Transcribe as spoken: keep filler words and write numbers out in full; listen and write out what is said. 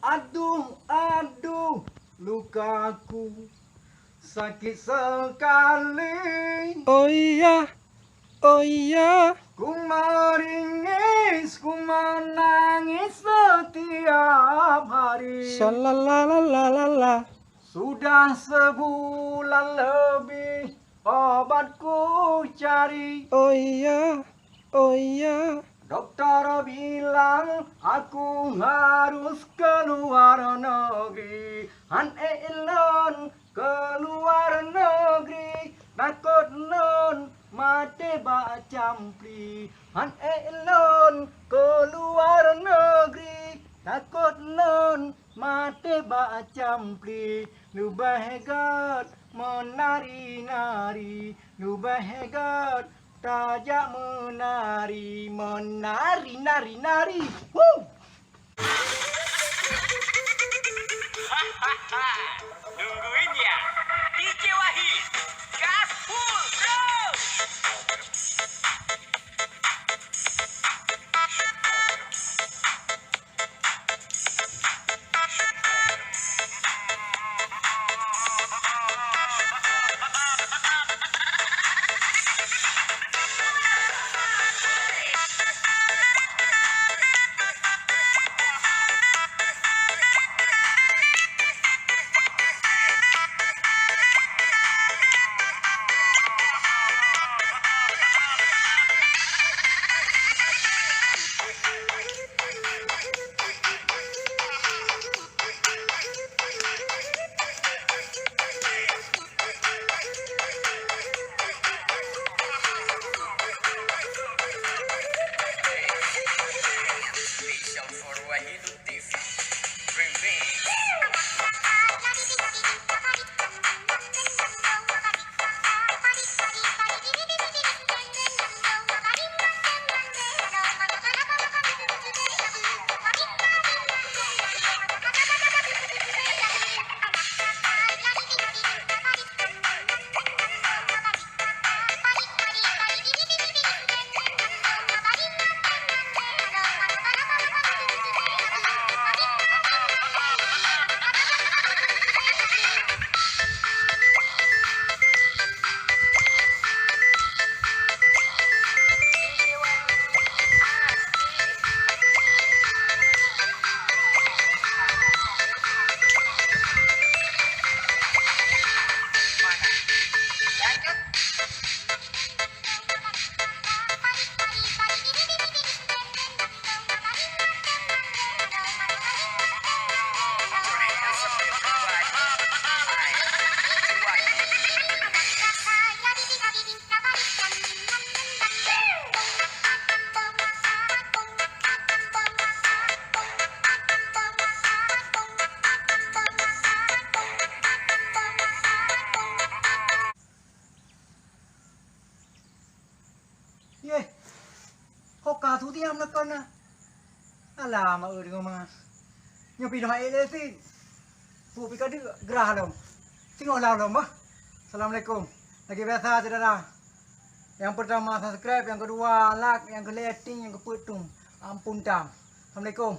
Aduh, aduh, lukaku sakit sekali. Oh iya, oh iya. Ku meringis, ku menangis setiap hari. Shalalalalala. Sudah sebulan lebih obat ku cari. Oh iya, oh iya. Doktor bilang aku harus ke luar negeri. Han ék lôn ke luar negeri, takot lôn maté bak campli. Han ék lôn ke luar negeri, takot lôn maté bak campli. Leubeh gét meunari-nari, leubeh gét tajak meunari, meunari, nari, nari. Woo! Tungguin ya, D J Wahid, gas full, bro! Yeh, ho ka su diam nakon na. Alah, ma eu deungoe ma. Nyoe pih lôn ék lé sit. Peue pih ka deuk, grah lom. Singoh lam lom bah. Assalamualaikum. Lagèe biasa, syedara. Nyang peurtama subscribe, nyang keudua like, nyang keulhèe ting, nyang keupeuet tung. Ampôn tam. Assalamualaikum.